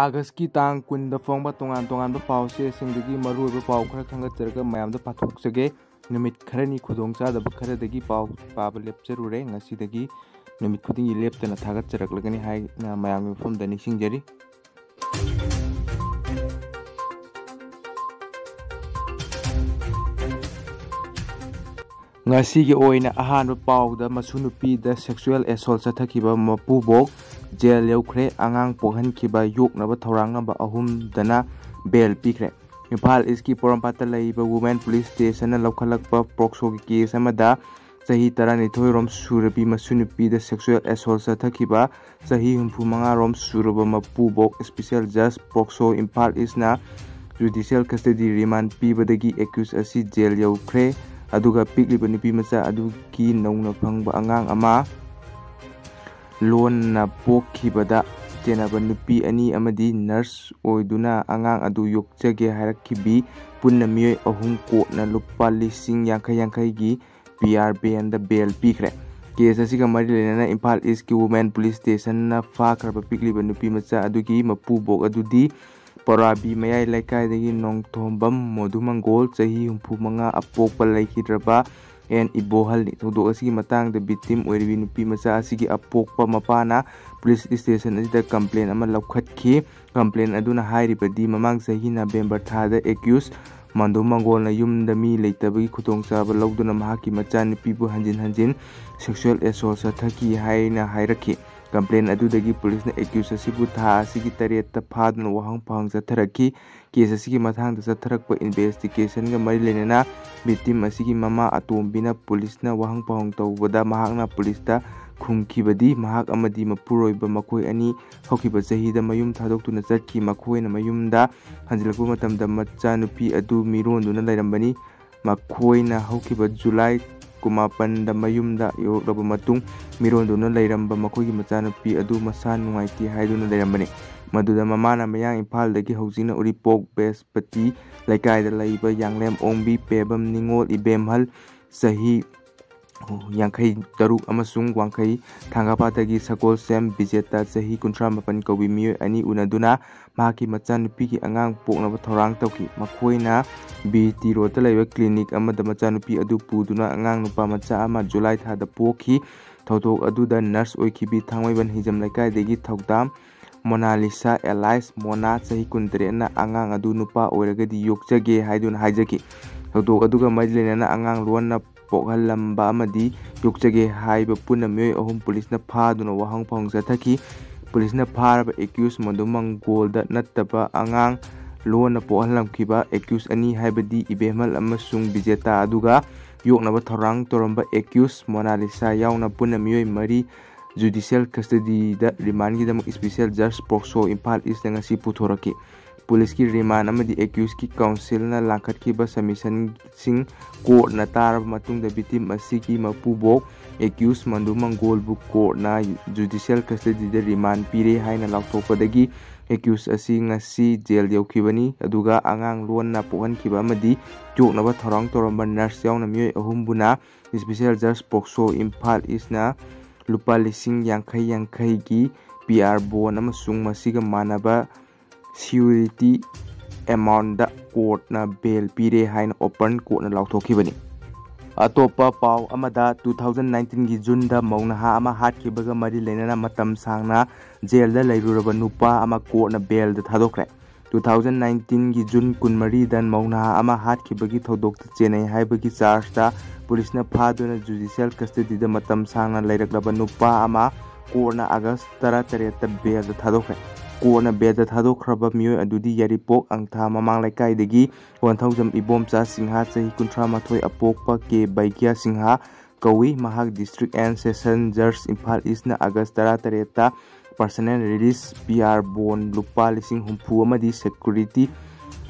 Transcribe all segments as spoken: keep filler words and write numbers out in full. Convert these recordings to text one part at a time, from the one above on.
ꯑꯥꯒꯁꯀꯤ ꯇꯥꯡ ꯀꯨꯟꯗ ꯐꯣꯡꯕ ꯇꯣꯉꯥꯟ ꯇꯣꯉꯥꯟꯕ ꯄꯥꯎ ꯆꯦꯁꯤꯡꯗꯒꯤ ꯃꯔꯨꯑꯣꯏꯕ ꯄꯥꯎ ꯈꯔ ꯈꯟꯒꯠꯆꯔꯒ ꯃꯌꯥꯝꯗ ꯄꯥꯊꯣꯛꯆꯒꯦ꯫ ꯅꯨꯃꯤꯠ ꯈꯔꯅꯤ ꯈꯨꯗꯣꯡꯆꯥꯗꯕ ꯈꯔꯗꯒꯤ ꯄꯥꯎ ꯄꯥꯕ ꯂꯦꯞꯆꯔꯨꯔꯦ꯫ ꯉꯁꯤꯗꯒꯤ ꯅꯨꯃꯤꯠ ꯈꯨꯗꯤꯡꯒꯤ ꯂꯦꯞꯇꯅ ꯊꯥꯒꯠꯆꯔꯛꯂꯒꯅꯤ ꯍꯥꯏꯅ ꯃꯌꯥꯝꯒꯤ ꯃꯐꯝꯗ ꯅꯤꯡꯁꯤꯡꯖꯔꯤ꯫ ꯉꯁꯤꯒꯤ ꯑꯣꯏꯅ ꯑꯍꯥꯟꯕ ꯄꯥꯎꯗ ꯃꯁꯨ ꯅꯨꯄꯤꯗ sexual assault ꯆꯠꯊꯈꯤꯕ ꯃꯄꯨꯕꯣꯛ ꯖꯦꯜ ꯌꯧꯈ꯭ꯔꯦ꯫ ꯑꯉꯥꯡ ꯄꯣꯛꯍꯟꯈꯤꯕ ꯌꯣꯛꯅꯕ ꯊꯧꯔꯥꯡꯅꯕ ꯑꯍꯨꯝꯗꯅ ꯕꯦꯜ ꯄꯤꯈ꯭ꯔꯦ꯫ ꯏꯝꯐꯥꯜ ꯏꯁꯀꯤ ꯄꯣꯔꯣꯝꯄꯥꯠꯇ ꯂꯩꯕ ꯋꯨꯃꯦꯟ ꯄꯨꯂꯤꯁ ꯁ꯭ꯇꯦꯁꯟꯅ ꯂꯧꯈꯠꯂꯛꯄ ꯄꯣꯛꯁꯣꯒꯤ ꯀꯦꯁ ꯑꯃꯗ ꯆꯍꯤ ꯇꯔꯥꯅꯤꯊꯣꯏ ꯔꯣꯝ ꯁꯨꯔꯕꯤ ꯃꯁꯨ ꯅꯨꯄꯤꯗ sexual assault ꯆꯠꯊꯈꯤꯕ ꯆꯍꯤ ꯍꯨꯝꯐꯨ ꯃꯉꯥ ꯔꯣꯝ ꯁꯨꯔꯕ ꯃꯄꯨꯕꯣꯛ ꯏꯁꯄꯤꯁꯦꯜ ꯖꯁ ꯄꯣꯛꯁꯣ ꯏꯝꯐꯥꯜ ꯏꯁꯅ ꯖꯨꯗꯤꯁꯤꯌꯦꯜ ꯀꯁꯇꯗꯤ ꯔꯤꯃꯥꯟ ꯄꯤꯕꯗꯒꯤ ꯑꯦꯀ꯭ꯌꯨꯁ ꯑꯁꯤ ꯖꯦꯜ ꯌꯧꯈ꯭ꯔꯦ꯫ ꯑꯗꯨꯒ ꯄꯤꯛꯂꯤꯕ ꯅꯨꯄꯤ ꯃꯆꯥ ꯑꯗꯨꯒꯤ ꯅꯧꯅ ꯐꯪꯕ ꯑꯉꯥꯡ ꯑꯃ ꯂꯣꯟꯅ ꯄꯣꯛꯈꯤꯕꯗ ꯆꯦꯟꯅꯕ ꯅꯨꯄꯤ ꯑꯅꯤ ꯑꯃꯗꯤ ꯅꯔꯁ ꯑꯣꯏꯗꯨꯅ ꯑꯉꯥꯡ ꯑꯗꯨ ꯌꯣꯛꯆꯒꯦ ꯍꯥꯏꯔꯛꯈꯤꯕꯤ ꯄꯨꯟꯅ ꯃꯤꯑꯣꯏ ꯑꯍꯨꯝ ꯀꯣꯔꯠꯅ ꯂꯨꯄꯥ ꯂꯤꯁꯤꯡ ꯌꯥꯡꯈꯩ ꯌꯥꯡꯈꯩꯒꯤ ꯄꯤ ꯑꯥꯔ ꯕꯦꯟꯗ ꯕꯦꯜ ꯄꯤꯈ꯭ꯔꯦ꯫ ꯀꯦꯁ ꯑꯁꯤꯒ ꯃꯔꯤ ꯂꯩꯅꯅ ꯏꯝꯐꯥꯜ ꯏꯁꯀꯤ ꯋꯨꯃꯦꯟ ꯄꯨꯂꯤꯁ ꯁ꯭ꯇꯦꯁꯟꯅ ꯐꯥꯈ꯭ꯔꯕ ꯄꯤꯛꯂꯤꯕ ꯅꯨꯄꯤ ꯃꯆꯥ ꯑꯗꯨꯒꯤ ꯃꯄꯨꯕꯣꯛ ꯑꯗꯨꯗꯤ ꯄꯧꯔꯥꯕꯤ ꯃꯌꯥꯏ ꯂꯩꯀꯥꯏꯗꯒꯤ ꯅꯣꯡꯊꯣꯝꯕꯝ ꯃꯣꯗꯨꯃꯪꯒꯣꯜ, ꯆꯍꯤ ꯍꯨꯝꯐꯨ ꯃꯉꯥ, ꯑꯄꯣꯛꯄ ꯂꯩꯈꯤꯗ꯭ꯔꯕ ꯑꯦꯟ ꯏꯕꯣꯍꯜꯅꯤ꯫ ꯊꯧꯗꯣꯛ ꯑꯁꯤꯒꯤ ꯃꯇꯥꯡꯗ ꯚꯤꯛꯇꯤꯝ ꯑꯣꯏꯔꯤꯕꯤ ꯅꯨꯄꯤ ꯃꯆꯥ ꯑꯁꯤꯒꯤ ꯑꯄꯣꯛꯄ ꯃꯄꯥꯅ ꯄꯨꯂꯤꯁ ꯁ꯭ꯇꯦꯁꯟ ꯑꯁꯤꯗ ꯀꯝꯄ꯭ꯂꯦꯟ ꯑꯃ ꯂꯧꯈꯠꯈꯤ꯫ ꯀꯝꯄ꯭ꯂꯦꯟ ꯑꯗꯨꯅ ꯍꯥꯏꯔꯤꯕꯗꯤ ꯃꯃꯥꯡ ꯆꯍꯤ ꯅꯕꯦꯝꯕꯔ ꯊꯥꯗ ꯑꯦꯀ꯭ꯌꯨꯁ ꯃꯥꯟꯗꯣ ꯃꯪꯒꯣꯜꯅ ꯌꯨꯝꯗ ꯃꯤ ꯂꯩꯇꯕꯒꯤ ꯈꯨꯗꯣꯡꯆꯥꯕ ꯂꯧꯗꯨꯅ ꯃꯍꯥꯛꯀꯤ ꯃꯆꯥꯅꯨꯄꯤꯕꯨ ꯍꯟꯖꯤꯟ ꯍꯟꯖꯤꯟ sexual assault ꯆꯠꯊꯈꯤ ꯍꯥꯏꯅ ꯍꯥꯏꯔꯛꯈꯤ꯫ ꯀꯝꯄ꯭ꯂꯦꯟ ꯑꯗꯨꯗꯒꯤ ꯄꯨꯂꯤꯁꯅ ꯑꯦꯀ꯭ꯌꯨꯁ ꯑꯁꯤꯕꯨ ꯊꯥ ꯑꯁꯤꯒꯤ ꯇꯔꯦꯠꯇ ꯐꯥꯗꯨꯅ ꯋꯥꯍꯪ ꯄꯥꯎꯍꯪ ꯆꯠꯊꯔꯛꯈꯤ꯫ ꯀꯦꯁ ꯑꯁꯤꯒꯤ ꯃꯇꯥꯡꯗ ꯆꯠꯊꯔꯛꯄ ꯏꯟꯚꯦꯁꯇꯤꯒꯦꯁꯟꯒ ꯃꯔꯤ ꯂꯩꯅꯅ ꯚꯤꯛꯇꯤꯝ ꯑꯁꯤꯒꯤ ꯃꯃꯥ ꯑꯇꯣꯝꯕꯤꯅ ꯄꯨꯂꯤꯁꯅ ꯋꯥꯍꯪ ꯄꯥꯎꯍꯪ ꯇꯧꯕꯗ ꯃꯍꯥꯛꯅ ꯄꯨꯂꯤꯁꯇ ꯈꯨꯝꯈꯤꯕꯗꯤ ꯃꯍꯥꯛ ꯑꯃꯗꯤ ꯃꯄꯨꯔꯣꯏꯕ ꯃꯈꯣꯏ ꯑꯅꯤ ꯍꯧꯈꯤꯕ ꯆꯍꯤꯗ ꯃꯌꯨꯝ ꯊꯥꯗꯣꯛꯇꯨꯅ ꯆꯠꯈꯤ꯫ ꯃꯈꯣꯏꯅ ꯃꯌꯨꯝꯗ ꯍꯟꯖꯤꯜꯂꯛꯄ ꯃꯇꯝꯗ ꯃꯆꯥꯅꯨꯄꯤ ꯑꯗꯨ ꯃꯤꯔꯣꯟꯗꯨꯅ ꯂꯩꯔꯝꯕꯅꯤ꯫ ꯃꯈꯣꯏꯅ ꯍꯧꯈꯤꯕ ꯖꯨꯂꯥꯏ ꯀꯨꯟꯃꯥꯄꯟꯗ ꯃꯌꯨꯝꯗ ꯌꯧꯔꯛꯂꯕ ꯃꯇꯨꯡ ꯃꯤꯔꯣꯟꯗꯨꯅ ꯂꯩꯔꯝꯕ ꯃꯈꯣꯏꯒꯤ ꯃꯆꯥꯅꯨꯄꯤ ꯑꯗꯨ ꯃꯁꯥ ꯅꯨꯡꯉꯥꯏꯇꯦ ꯍꯥꯏꯗꯨꯅ ꯂꯩꯔꯝꯕꯅꯤ꯫ ꯃꯗꯨꯗ ꯃꯃꯥꯅ ꯃꯌꯥꯡ ꯏꯝꯐꯥꯜꯗꯒꯤ ꯍꯧꯖꯤꯛꯅ ꯎꯔꯤꯄꯣꯛ ꯕꯦꯁꯄꯇꯤ ꯂꯩꯀꯥꯏꯗ ꯂꯩꯕ ꯌꯥꯡꯂꯦꯝ ꯑꯣꯡꯕꯤ ꯄꯦꯕꯝ ꯅꯤꯉꯣꯜ ꯏꯕꯦꯝꯍꯜ ꯆꯍꯤ ꯌꯥꯡꯈꯩ ꯇꯔꯨꯛ ꯑꯃꯁꯨꯡ ꯋꯥꯡꯈꯩ ꯊꯥꯡꯒꯥꯄꯥꯠꯇꯒꯤ ꯁꯒꯣꯜꯁꯦꯝ ꯕꯤꯖꯦꯇꯥ, ꯆꯍꯤ ꯀꯨꯟꯊ꯭ꯔꯥ ꯃꯥꯄꯟ ꯀꯧꯕꯤ ꯃꯤꯑꯣꯏ ꯑꯅꯤ ꯎꯅꯗꯨꯅ ꯃꯍꯥꯛꯀꯤ ꯃꯆꯥꯅꯨꯄꯤꯒꯤ ꯑꯉꯥꯡ ꯄꯣꯛꯅꯕ ꯊꯧꯔꯥꯡ ꯇꯧꯈꯤ꯫ ꯃꯈꯣꯏꯅ ꯕꯤ ꯇꯤ ꯔꯣꯗꯇ ꯂꯩꯕ ꯀ꯭ꯂꯤꯅꯤꯛ ꯑꯃꯗ ꯃꯆꯥꯅꯨꯄꯤ ꯑꯗꯨ ꯄꯨꯗꯨꯅ ꯑꯉꯥꯡ ꯅꯨꯄꯥ ꯃꯆꯥ ꯑꯃ ꯖꯨꯂꯥꯏ ꯊꯥꯗ ꯄꯣꯛꯈꯤ꯫ ꯊꯧꯗꯣꯛ ꯑꯗꯨꯗ ꯅꯔꯁ ꯑꯣꯏꯈꯤꯕꯤ ꯊꯥꯡꯃꯩꯕꯟ ꯍꯤꯖꯝ ꯂꯩꯀꯥꯏꯗꯒꯤ ꯊꯧꯗꯥꯝ ꯃꯣꯅꯥꯂꯤꯁꯥ ꯑꯦꯂꯥꯏꯁ ꯃꯣꯅꯥ, ꯆꯍꯤ ꯀꯨꯟꯇꯔꯦꯠꯅ ꯑꯉꯥꯡ ꯑꯗꯨ ꯅꯨꯄꯥ ꯑꯣꯏꯔꯒꯗꯤ ꯌꯣꯛꯆꯒꯦ ꯍꯥꯏꯗꯨꯅ ꯍꯥꯏꯖꯈꯤ꯫ ꯊꯧꯗꯣꯛ ꯑꯗꯨꯒ ꯃꯔꯤ ꯂꯩꯅꯅ ꯑꯉꯥꯡ ꯂꯣꯟꯅ ꯄꯣꯛꯍꯜꯂꯝꯕ ꯑꯃꯗꯤ ꯌꯣꯛꯆꯒꯦ ꯍꯥꯏꯕ ꯄꯨꯟꯅ ꯃꯤꯑꯣꯏ ꯑꯍꯨꯝ ꯄꯨꯂꯤꯁꯅ ꯐꯥꯗꯨꯅ ꯋꯥꯍꯪ ꯐꯥꯎꯍꯪ ꯆꯠꯊꯈꯤ꯫ ꯄꯨꯂꯤꯁꯅ ꯐꯥꯔꯕ ꯑꯦꯀ꯭ꯌꯨꯁ ꯃꯗꯨ ꯃꯪꯒꯣꯜꯗ ꯅꯠꯇꯕ ꯑꯉꯥꯡ ꯂꯣꯟꯅ ꯄꯣꯛꯍꯜꯂꯝꯈꯤꯕ ꯑꯦꯀ꯭ꯌꯨꯁ ꯑꯅꯤ, ꯍꯥꯏꯕꯗꯤ ꯏꯕꯦꯝꯍꯜ ꯑꯃꯁꯨꯡ ꯕꯤꯖꯦꯇꯥ, ꯑꯗꯨꯒ ꯌꯣꯛꯅꯕ ꯊꯧꯔꯥꯡ ꯇꯧꯔꯝꯕ ꯑꯦꯀ꯭ꯌꯨꯁ ꯃꯣꯅꯥꯂꯤꯁꯥ ꯌꯥꯎꯅ ꯄꯨꯟꯅ ꯃꯤꯑꯣꯏ ꯃꯔꯤ ꯖꯨꯗꯤꯁꯤꯌꯦꯜ ꯀꯁꯇꯗꯤꯗ ꯔꯤꯃꯥꯟꯒꯤꯗꯃꯛ ꯏꯁꯄꯤꯁꯦꯜ ꯖꯁ ꯄꯣꯛꯁꯣ ꯏꯝꯐꯥꯜ ꯏꯁꯇ ꯉꯁꯤ ꯄꯨꯊꯣꯔꯛꯈꯤ꯫ ꯄꯨꯂꯤꯁꯀꯤ ꯔꯤꯃꯥꯟ ꯑꯃꯗꯤ ꯑꯦꯀ꯭ꯌꯨꯁꯀꯤ ꯀꯥꯎꯟꯁꯤꯜꯅ ꯂꯥꯡꯈꯠꯈꯤꯕ ꯁꯕꯃꯤꯁꯟꯁꯤꯡ ꯀꯣꯔꯠꯅ ꯇꯥꯔꯕ ꯃꯇꯨꯡꯗ ꯚꯤꯛꯇꯤꯝ ꯑꯁꯤꯒꯤ ꯃꯄꯨꯕꯣꯛ ꯑꯦꯀ꯭ꯌꯨꯁ ꯃꯟꯗꯨ ꯃꯪꯒꯣꯜꯕꯨ ꯀꯣꯔꯠꯅ ꯖꯨꯗꯤꯁꯤꯌꯦꯜ ꯀꯁꯇꯗꯤꯗ ꯔꯤꯃꯥꯟ ꯄꯤꯔꯦ ꯍꯥꯏꯅ ꯂꯥꯎꯊꯣꯛꯄꯗꯒꯤ ꯑꯦꯀ꯭ꯌꯨꯁ ꯑꯁꯤ ꯉꯁꯤ ꯖꯦꯜ ꯌꯧꯈꯤꯕꯅꯤ꯫ ꯑꯗꯨꯒ ꯑꯉꯥꯡ ꯂꯣꯟꯅ ꯄꯣꯛꯍꯟꯈꯤꯕ ꯑꯃꯗꯤ ꯌꯣꯛꯅꯕ ꯊꯧꯔꯥꯡ ꯇꯧꯔꯝꯕ ꯅꯔꯁ ꯌꯥꯎꯅ ꯃꯤꯑꯣꯏ ꯑꯍꯨꯝꯕꯨꯅ ꯏꯁꯄꯤꯁꯦꯜ ꯖꯁ ꯄꯣꯛꯁꯣ ꯏꯝꯐꯥꯜ ꯏꯁꯅ ꯂꯨꯄꯥ ꯂꯤꯁꯤꯡ ꯌꯥꯡꯈꯩ ꯌꯥꯡꯈꯩꯒꯤ ꯄꯤ ꯑꯥꯔ ꯕꯣꯟ ꯑꯃꯁꯨꯡ ꯃꯁꯤꯒ ꯃꯥꯟꯅꯕ ꯁꯤꯌꯨꯔꯤꯇꯤ ꯑꯦꯃꯥꯎꯟꯗ ꯀꯣꯔꯠꯅ ꯕꯦꯜ ꯄꯤꯔꯦ ꯍꯥꯏꯅ ꯑꯣꯄꯟ ꯀꯣꯔꯠꯅ ꯂꯥꯎꯊꯣꯛꯈꯤꯕꯅꯤ꯫ ꯑꯇꯣꯞꯄ ꯄꯥꯎ ꯑꯃꯗ, ꯇꯨ ꯊꯥꯎꯖꯟ ꯅꯥꯏꯟꯇꯤꯟꯒꯤ ꯖꯨꯟꯗ ꯃꯧ ꯅꯍꯥ ꯑꯃ ꯍꯥꯠꯈꯤꯕꯒ ꯃꯔꯤ ꯂꯩꯅꯅ ꯃꯇꯝ ꯁꯥꯡꯅ ꯖꯦꯜꯗ ꯂꯩꯔꯨꯔꯕ ꯅꯨꯄꯥ ꯑꯃ ꯀꯣꯔꯠꯅ ꯕꯦꯜꯗ ꯊꯥꯗꯣꯛꯈ꯭ꯔꯦ꯫ ꯇꯨ ꯊꯥꯎꯖꯟ ꯅꯥꯏꯟꯇꯤꯟꯒꯤ ꯖꯨꯟ ꯀꯨꯟꯃꯔꯤꯗ ꯃꯧ ꯅꯍꯥ ꯑꯃ ꯍꯥꯠꯈꯤꯕꯒꯤ ꯊꯧꯗꯣꯛꯇ ꯆꯦꯟꯅꯩ ꯍꯥꯏꯕꯒꯤ ꯆꯥꯔꯖꯇ ꯄꯨꯂꯤꯁꯅ ꯐꯥꯗꯨꯅ ꯖꯨꯗꯤꯁꯤꯌꯦꯜ ꯀꯁꯇꯗꯤꯗ ꯃꯇꯝ ꯁꯥꯡꯅ ꯂꯩꯔꯛꯂꯕ ꯅꯨꯄꯥ ꯑꯃ ꯀꯣꯔꯠꯅ ꯑꯥꯒꯁ ꯇꯔꯥꯇꯔꯦꯠꯇ ꯕꯦꯜꯗ ꯊꯥꯗꯣꯛꯈ꯭ꯔꯦ꯫ ꯀꯣꯔꯠꯅ ꯕꯦꯜꯗ ꯊꯥꯗꯣꯛꯈ꯭ꯔꯕ ꯃꯤꯑꯣꯏ ꯑꯗꯨꯗꯤ ꯌꯥꯏꯔꯤꯄꯣꯛ ꯑꯪꯊꯥ ꯃꯃꯥꯡ ꯂꯩꯀꯥꯏꯗꯒꯤ ꯋꯥꯟꯊꯧꯖꯝ ꯏꯕꯣꯝꯆꯥ ꯁꯤꯡꯍ, ꯆꯍꯤ ꯀꯨꯟꯊ꯭ꯔꯥ ꯃꯥꯊꯣꯏ, ꯑꯄꯣꯛꯄ ꯀꯦ ꯕꯩꯒ꯭ꯌꯥ ꯁꯤꯡꯍ ꯀꯧꯏ꯫ ꯃꯍꯥꯛ ꯗꯤꯁꯇ꯭ꯔꯤꯛ ꯑꯦꯟ ꯁꯦꯁꯟ ꯖꯖ ꯏꯝꯐꯥꯜ ꯏꯁꯅ ꯑꯥꯒꯁ ꯇꯔꯥꯇꯔꯦꯠꯇ personal release P R bond ꯂꯨꯄꯥ ꯂꯤꯁꯤꯡ ꯍꯨꯝꯐꯨ ꯑꯃꯗꯤ ꯁꯦꯀ꯭ꯌꯨꯔꯤꯇꯤ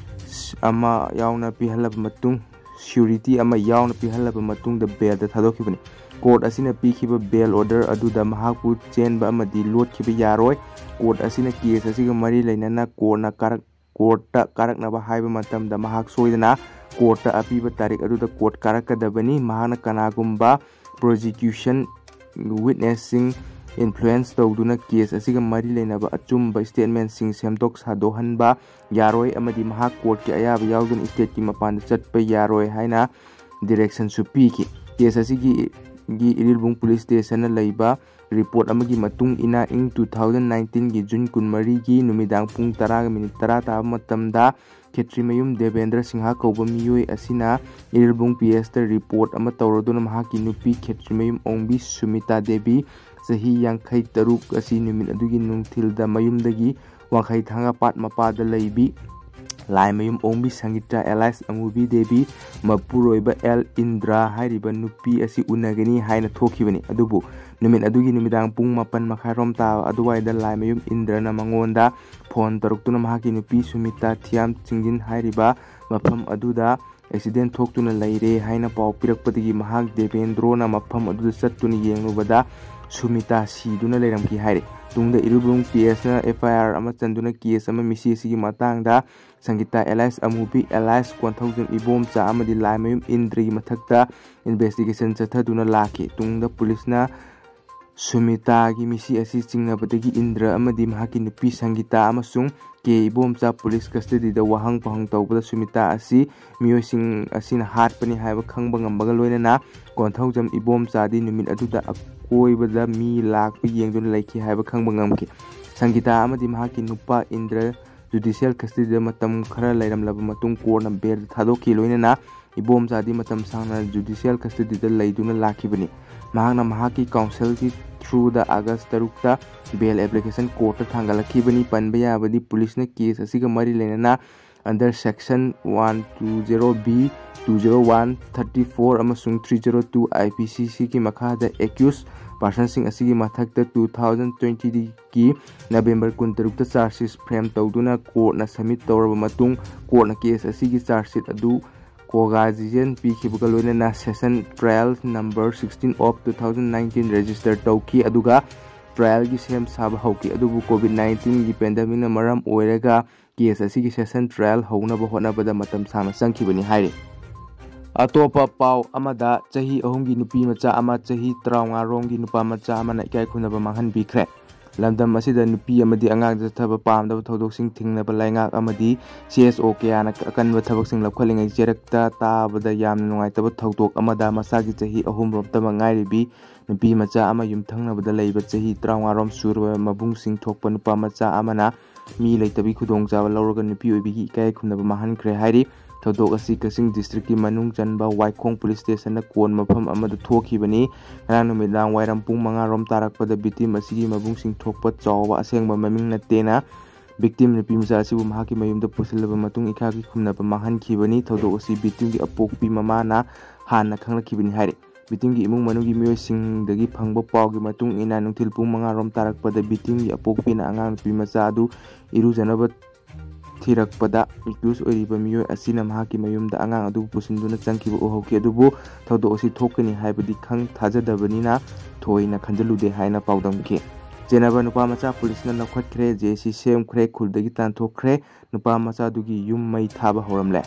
ꯑꯃ ꯌꯥꯎꯅ ꯄꯤꯍꯜꯂꯕ ꯃꯇꯨꯡ, ꯁꯤꯌꯨꯔꯤꯇꯤ ꯑꯃ ꯌꯥꯎꯅ ꯄꯤꯍꯜꯂꯕ ꯃꯇꯨꯡꯗ ꯕꯦꯜꯗ ꯊꯥꯗꯣꯛꯈꯤꯕꯅꯤ꯫ ꯀꯣꯔꯠ ꯑꯁꯤꯅ ꯄꯤꯈꯤꯕ ꯕꯦꯜ ꯑꯣꯔꯗꯔ ꯑꯗꯨꯗ ꯃꯍꯥꯛꯄꯨ ꯆꯦꯟꯕ ꯑꯃꯗꯤ ꯂꯣꯠꯈꯤꯕ ꯌꯥꯔꯣꯏ꯫ ꯀꯣꯔꯠ ꯑꯁꯤꯅ ꯀꯦꯁ ꯑꯁꯤꯒ ꯃꯔꯤ ꯂꯩꯅꯅ ꯀꯣꯔꯠꯅ ꯀꯥꯔꯛ-, ꯀꯣꯔꯠꯇ ꯀꯥꯔꯛꯅꯕ ꯍꯥꯏꯕ ꯃꯇꯝꯗ ꯃꯍꯥꯛ ꯁꯣꯏꯗꯅ ꯀꯣꯔꯠꯇ ꯑꯄꯤꯕ ꯇꯥꯔꯤꯛ ꯑꯗꯨꯗ ꯀꯣꯔꯠ ꯀꯥꯔꯛꯀꯗꯕꯅꯤ꯫ ꯃꯍꯥꯛꯅ ꯀꯅꯥꯒꯨꯝꯕ prosecution witnessꯁꯤꯡ influence ꯇꯧꯗꯨꯅ case ꯑꯁꯤꯒ ꯃꯔꯤ ꯂꯩꯅꯕ ꯑꯆꯨꯝꯕ statementꯁꯤꯡ ꯁꯦꯝꯗꯣꯛ ꯁꯥꯗꯣꯛꯍꯟꯕ ꯌꯥꯔꯣꯏ ꯑꯃꯗꯤ ꯃꯍꯥꯛ courtꯀꯤ ꯑꯌꯥꯕ ꯌꯥꯎꯗꯅ stateꯀꯤ ꯃꯄꯥꯟꯗ ꯆꯠꯄ ꯌꯥꯔꯣꯏ ꯍꯥꯏꯅ directionꯁꯨ ꯄꯤꯈꯤ꯫ Case ꯑꯁꯤꯒꯤ ꯒꯤ ꯏꯔꯤꯜꯕꯨꯡ police stationꯅ ꯂꯩꯕ report ꯑꯃꯒꯤ ꯃꯇꯨꯡ ꯏꯟꯅ, ꯏꯪ two thousand nineteenꯒꯤ June ꯀꯨꯟꯃꯔꯤꯒꯤ ꯅꯨꯃꯤꯗꯥꯡ ꯄꯨꯡ ꯇꯔꯥꯒ minute ꯇꯔꯥ ꯇꯥꯕ ꯃꯇꯝꯗ ꯈꯦꯇ꯭ꯔꯤꯃꯌꯨꯝ ꯗꯦꯕꯦꯟꯗ꯭ꯔ ꯁꯤꯡꯍ ꯀꯧꯕ ꯃꯤꯑꯣꯏ ꯑꯁꯤꯅ ꯏꯔꯤꯜꯕꯨꯡ PSꯇ report ꯑꯃ ꯇꯧꯔꯗꯨꯅ ꯃꯍꯥꯛꯀꯤ ꯅꯨꯄꯤ ꯈꯦꯇ꯭ꯔꯤꯃꯌꯨꯝ ꯑꯣꯡꯕꯤ ꯁꯨꯃꯤꯇꯥ ꯗꯦꯕꯤ, ꯆꯍꯤ ꯌꯥꯡꯈꯩ ꯇꯔꯨꯛ ꯑꯁꯤ ꯅꯨꯃꯤꯠ ꯑꯗꯨꯒꯤ ꯅꯨꯡꯊꯤꯜꯗ ꯃꯌꯨꯝꯗꯒꯤ ꯋꯥꯡꯈꯩ ꯊꯥꯡꯒ ꯄꯥꯠ ꯃꯄꯥꯗ ꯂꯩꯕꯤ ꯂꯥꯏꯃꯌꯨꯝ ꯑꯣꯡꯕꯤ ꯁꯪꯒꯤꯇꯥ alias ꯑꯃꯨꯕꯤ ꯗꯦꯕꯤ ꯃꯄꯨꯔꯣꯏꯕ ꯑꯦꯜ ꯏꯟꯗ꯭ꯔꯥ ꯍꯥꯏꯔꯤꯕ ꯅꯨꯄꯤ ꯑꯁꯤ ꯎꯅꯒꯅꯤ ꯍꯥꯏꯅ ꯊꯣꯛꯈꯤꯕꯅꯤ꯫ ꯑꯗꯨꯕꯨ ꯅꯨꯃꯤꯠ ꯑꯗꯨꯒꯤ ꯅꯨꯃꯤꯗꯥꯡ ꯄꯨꯡ ꯃꯥꯄꯟ ꯃꯈꯥꯏꯔꯣꯝ ꯇꯥꯕ ꯑꯗꯨꯋꯥꯏꯗ ꯂꯥꯏꯃꯌꯨꯝ ꯏꯟꯗ꯭ꯔꯅ ꯃꯉꯣꯟꯗ phone ꯇꯧꯔꯛꯇꯨꯅ ꯃꯍꯥꯛꯀꯤ ꯅꯨꯄꯤ ꯁꯨꯃꯤꯇꯥ ꯊꯤꯌꯥꯝ ꯆꯤꯡꯖꯤꯟ ꯍꯥꯏꯔꯤꯕ ꯃꯐꯝ ꯑꯗꯨꯗ accident ꯊꯣꯛꯇꯨꯅ ꯂꯩꯔꯦ ꯍꯥꯏꯅ ꯄꯥꯎ ꯄꯤꯔꯛꯄꯗꯒꯤ ꯃꯍꯥꯛ ꯗꯦꯕꯦꯟꯗ꯭ꯔꯣꯅ ꯃꯐꯝ ꯑꯗꯨꯗ ꯆꯠꯇꯨꯅ ꯌꯦꯡꯂꯨꯕꯗ ꯁꯨꯃꯤꯇꯥ ꯁꯤꯗꯨꯅ ꯂꯩꯔꯝꯈꯤ ꯍꯥꯏꯔꯤ꯫ ꯇꯨꯡꯗ ꯏꯔꯤꯜꯕꯨꯡ PSꯅ FIR ꯑꯃ ꯆꯟꯗꯨꯅ case ꯑꯃ ꯃꯤꯁꯤ ꯑꯁꯤꯒꯤ ꯃꯇꯥꯡꯗ ꯁꯪꯒꯤꯇꯥ alias ꯑꯃꯨꯕꯤ alias ꯀꯣꯟꯊꯧꯖꯝ ꯏꯕꯣꯝꯆꯥ ꯑꯃꯗꯤ ꯂꯥꯏꯃꯌꯨꯝ ꯏꯟꯗ꯭ꯔꯒꯤ ꯃꯊꯛꯇ investigation ꯆꯠꯊꯗꯨꯅ ꯂꯥꯛꯈꯤ꯫ ꯇꯨꯡꯗ policeꯅ ꯁꯨꯃꯤꯇꯥꯒꯤ ꯃꯤꯁꯤ ꯑꯁꯤ ꯆꯤꯡꯅꯕꯗꯒꯤ ꯏꯟꯗ꯭ꯔ ꯑꯃꯗꯤ ꯃꯍꯥꯛꯀꯤ ꯅꯨꯄꯤ ꯁꯪꯒꯤꯇꯥ ꯑꯃꯁꯨꯡ ꯀꯦ ꯏꯕꯣꯝꯆꯥ police custodyꯗ ꯋꯥꯍꯪ ꯄꯥꯎꯍꯪ ꯇꯧꯕꯗ ꯁꯨꯃꯤꯇꯥ ꯑꯁꯤ ꯃꯤꯑꯣꯏꯁꯤꯡ ꯑꯁꯤꯅ ꯍꯥꯠꯄꯅꯤ ꯍꯥꯏꯕ ꯈꯪꯕ ꯉꯝꯕꯒ ꯂꯣꯏꯅꯅ ꯀꯣꯟꯊꯧꯖꯝ ꯏꯕꯣꯝꯆꯥꯗꯤ ꯅꯨꯃꯤꯠ ꯑꯗꯨꯗ ꯑꯀꯣꯏꯕꯗ ꯃꯤ ꯂꯥꯛꯄ ꯌꯦꯡꯗꯨꯅ ꯂꯩꯈꯤ ꯍꯥꯏꯕ ꯈꯪꯕ ꯉꯝꯈꯤ꯫ ꯁꯪꯒꯤꯇꯥ ꯑꯃꯗꯤ ꯃꯍꯥꯛꯀꯤ ꯅꯨꯄꯥ ꯏꯟꯗ꯭ꯔ judicial custodyꯗ ꯃꯇꯝ ꯈꯔ ꯂꯩꯔꯝꯂꯕ ꯃꯇꯨꯡ courtꯅ bail ꯊꯥꯗꯣꯛꯈꯤ꯫ ꯂꯣꯏꯅꯅ ꯏꯕꯣꯝꯆꯥꯗꯤ ꯃꯇꯝ ꯁꯥꯡꯅ judicial custodyꯗ ꯂꯩꯗꯨꯅ ꯂꯥꯛꯈꯤꯕꯅꯤ꯫ ꯃꯍꯥꯛꯅ ꯃꯍꯥꯛꯀꯤ counselꯒꯤ throughꯗ August ꯇꯔꯨꯛꯇ bail application courtꯇ ꯊꯥꯡꯒꯠꯂꯛꯈꯤꯕꯅꯤ꯫ ꯄꯟꯕ ꯌꯥꯕꯗꯤ policeꯅ case ꯑꯁꯤꯒ ꯃꯔꯤ ꯂꯩꯅꯅ under section one two zero B, two zero one, thirty four ꯑꯃꯁꯨꯡ three zero two IPCCꯒꯤ ꯃꯈꯥꯗ accused personꯁꯤꯡ ꯑꯁꯤꯒꯤ ꯃꯊꯛꯇ two thousand twentyꯒꯤ November ꯀꯨꯟꯇꯔꯨꯛꯇ charge sheet frame ꯇꯧꯗꯨꯅ courtꯅ submit ꯇꯧꯔꯕ ꯃꯇꯨꯡ courtꯅ case ꯑꯁꯤꯒꯤ charge sheet ꯑꯗꯨ cognizance ꯄꯤꯈꯤꯕꯒ ꯂꯣꯏꯅꯅ session trial number sixteen of two thousand nineteen register ꯇꯧꯈꯤ꯫ ꯑꯗꯨꯒ trialꯒꯤ ꯁꯦꯝ ꯁꯥꯕ ꯍꯧꯈꯤ꯫ ꯑꯗꯨꯕꯨ COVID nineteenꯒꯤ pandemicꯅ ꯃꯔꯝ ꯑꯣꯏꯔꯒ case ꯑꯁꯤꯒꯤ session trial ꯍꯧꯅꯕ ꯍꯣꯠꯅꯕꯗ ꯃꯇꯝ ꯁꯥꯡꯅ ꯆꯪꯈꯤꯕꯅꯤ ꯍꯥꯏꯔꯤ꯫ ꯑꯇꯣꯞꯄ ꯄꯥꯎ ꯑꯃꯗ, ꯆꯍꯤ ꯑꯍꯨꯝꯒꯤ ꯅꯨꯄꯤ ꯃꯆꯥ ꯑꯃ, ꯆꯍꯤ ꯇꯔꯥꯃꯉꯥ ꯔꯣꯝꯒꯤ ꯅꯨꯄꯥ ꯃꯆꯥ ꯑꯃꯅ ꯏꯀꯥꯏ ꯈꯨꯝꯅꯕ ꯃꯥꯡꯍꯟꯕꯤꯈ꯭ꯔꯦ꯫ ꯂꯝꯗꯝ ꯑꯁꯤꯗ ꯅꯨꯄꯤ ꯑꯃꯗꯤ ꯑꯉꯥꯡ ꯆꯠꯊꯕ ꯄꯥꯝꯗꯕ ꯊꯧꯗꯣꯛꯁꯤꯡ ꯊꯤꯡꯅꯕ ꯂꯩꯉꯥꯛ ꯑꯃꯗꯤ ꯁꯤ ꯑꯦꯁ ꯑꯣ ꯀꯌꯥꯅ ꯑꯀꯟꯕ ꯊꯕꯛꯁꯤꯡ ꯂꯧꯈꯠꯂꯤꯉꯩ ꯆꯦꯔꯛꯇ ꯇꯥꯕꯗ ꯌꯥꯝꯅ ꯅꯨꯡꯉꯥꯏꯇꯕ ꯊꯧꯗꯣꯛ ꯑꯃꯗ ꯃꯁꯥꯒꯤ ꯆꯍꯤ ꯑꯍꯨꯝ ꯔꯣꯝꯇꯃꯛ ꯉꯥꯏꯔꯤꯕꯤ ꯅꯨꯄꯤ ꯃꯆꯥ ꯑꯃ ꯌꯨꯝꯊꯪꯅꯕꯗ ꯂꯩꯕ ꯆꯍꯤ ꯇꯔꯥꯃꯉꯥ ꯔꯣꯝ ꯁꯨꯔꯕ ꯃꯕꯨꯡꯁꯤꯡ ꯊꯣꯛꯄ ꯅꯨꯄꯥ ꯃꯆꯥ ꯑꯃꯅ ꯃꯤ ꯂꯩꯇꯕꯒꯤ ꯈꯨꯗꯣꯡꯆꯥꯕ ꯂꯧꯔꯒ ꯅꯨꯄꯤ ꯑꯣꯏꯕꯤꯒꯤ ꯏꯀꯥꯏ ꯈꯨꯝꯅꯕ ꯃꯥꯡꯍꯟꯈ꯭ꯔꯦ ꯍꯥꯏꯔꯤ꯫ ꯊꯧꯗꯣꯛ ꯑꯁꯤ ꯀꯛꯆꯤꯡ ꯗꯤꯁꯇ꯭ꯔꯤꯛꯀꯤ ꯃꯅꯨꯡ ꯆꯟꯕ ꯋꯥꯏꯈꯣꯡ ꯄꯨꯂꯤꯁ ꯁ꯭ꯇꯦꯁꯟꯅ ꯀꯣꯟ ꯃꯐꯝ ꯑꯃꯗ ꯊꯣꯛꯈꯤꯕꯅꯤ꯫ ꯉꯔꯥꯡ ꯅꯨꯃꯤꯗꯥꯡ ꯋꯥꯏꯔꯝ ꯄꯨꯡ ꯃꯉꯥ ꯔꯣꯝ ꯇꯥꯔꯛꯄꯗ ꯚꯤꯛꯇꯤꯝ ꯑꯁꯤꯒꯤ ꯃꯕꯨꯡꯁꯤꯡ ꯊꯣꯛꯄ ꯆꯥꯎꯕ ꯑꯁꯦꯡꯕ ꯃꯃꯤꯡ ꯅꯠꯇꯦꯅ ꯚꯤꯛꯇꯤꯝ ꯅꯨꯄꯤ ꯃꯆꯥ ꯑꯁꯤꯕꯨ ꯃꯍꯥꯛꯀꯤ ꯃꯌꯨꯝꯗ ꯄꯨꯁꯤꯜꯂꯕ ꯃꯇꯨꯡ ꯏꯀꯥꯏ ꯈꯨꯝꯅꯕ ꯃꯥꯡꯍꯟꯈꯤꯕꯅꯤ꯫ ꯊꯧꯗꯣꯛ ꯑꯁꯤ ꯚꯤꯛꯇꯤꯝꯒꯤ ꯑꯄꯣꯛꯄꯤ ꯃꯃꯥꯅ ꯍꯥꯟꯅ ꯈꯪꯂꯛꯈꯤꯕꯅꯤ ꯍꯥꯏꯔꯤ꯫ ꯚꯤꯛꯇꯤꯝꯒꯤ ꯏꯃꯨꯡ ꯃꯅꯨꯡꯒꯤ ꯃꯤꯑꯣꯏꯁꯤꯡꯗꯒꯤ ꯐꯪꯕ ꯄꯥꯎꯒꯤ ꯃꯇꯨꯡ ꯏꯟꯅ ꯅꯨꯡꯊꯤꯜ ꯄꯨꯡ ꯃꯉꯥ ꯔꯣꯝ ꯇꯥꯔꯛꯄꯗ ꯚꯤꯛꯇꯤꯝꯒꯤ ꯑꯄꯣꯛꯄꯤꯅ ꯑꯉꯥꯡ ꯅꯨꯄꯤ ꯃꯆꯥ ꯑꯗꯨ ꯏꯔꯨꯖꯅꯕ ꯊꯤꯔꯛꯄꯗ ꯑꯦꯀ꯭ꯌꯨꯁ ꯑꯣꯏꯔꯤꯕ ꯃꯤꯑꯣꯏ ꯑꯁꯤꯅ ꯃꯍꯥꯛꯀꯤ ꯃꯌꯨꯝꯗ ꯑꯉꯥꯡ ꯑꯗꯨꯕꯨ ꯄꯨꯁꯤꯟꯗꯨꯅ ꯆꯪꯈꯤꯕ ꯎꯍꯧꯈꯤ꯫ ꯑꯗꯨꯕꯨ ꯊꯧꯗꯣꯛ ꯑꯁꯤ ꯊꯣꯛꯀꯅꯤ ꯍꯥꯏꯕꯗꯤ ꯈꯪ ꯊꯥꯖꯗꯕꯅꯤꯅ ꯊꯣꯏꯅ ꯈꯟꯖꯤꯜꯂꯨꯗꯦ ꯍꯥꯏꯅ ꯄꯥꯎꯗꯝꯈꯤ꯫ ꯆꯦꯟꯅꯕ ꯅꯨꯄꯥ ꯃꯆꯥ ꯄꯨꯂꯤꯁꯅ ꯂꯧꯈꯠꯈ꯭ꯔꯦ꯫ ꯖꯦ ꯁꯤ ꯁꯦꯝꯈ꯭ꯔꯦ꯫ ꯈꯨꯜꯗꯒꯤ ꯇꯥꯟꯊꯣꯛꯈ꯭ꯔꯦ꯫ ꯅꯨꯄꯥ ꯃꯆꯥꯗꯨꯒꯤ ꯌꯨꯝ ꯃꯩ ꯊꯥꯕ ꯍꯧꯔꯝꯂꯦ꯫